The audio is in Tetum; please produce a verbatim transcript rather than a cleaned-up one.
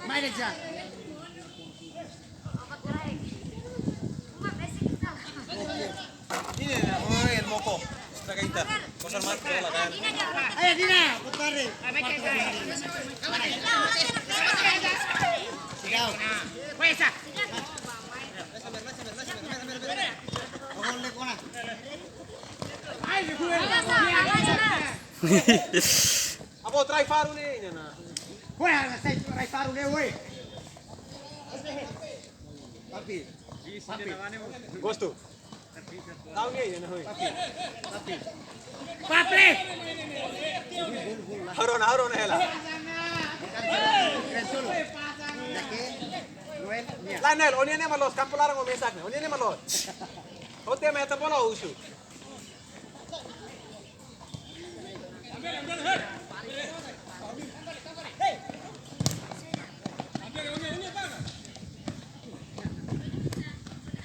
Mai de ya. Ini, oh, el moco. Está caída. Cosa más que la gana. Ayo, Dina, boa tarde. Cuidado. Ojo, le cola. Abo, trai faru ne'e, ne'e na. Woi, ana sai trai faru ne'e, woi. Papi. Papi. Gostu. Tau ne'e, ne'e na, woi. Papi. Papi. Papi. Harona, harona hela. Lain, Nel, ó-nia ne'e mak loos, kampu laran ó mesak ne'e, ó-nia ne'e mak loos. Ó temi meta bola, ó husu.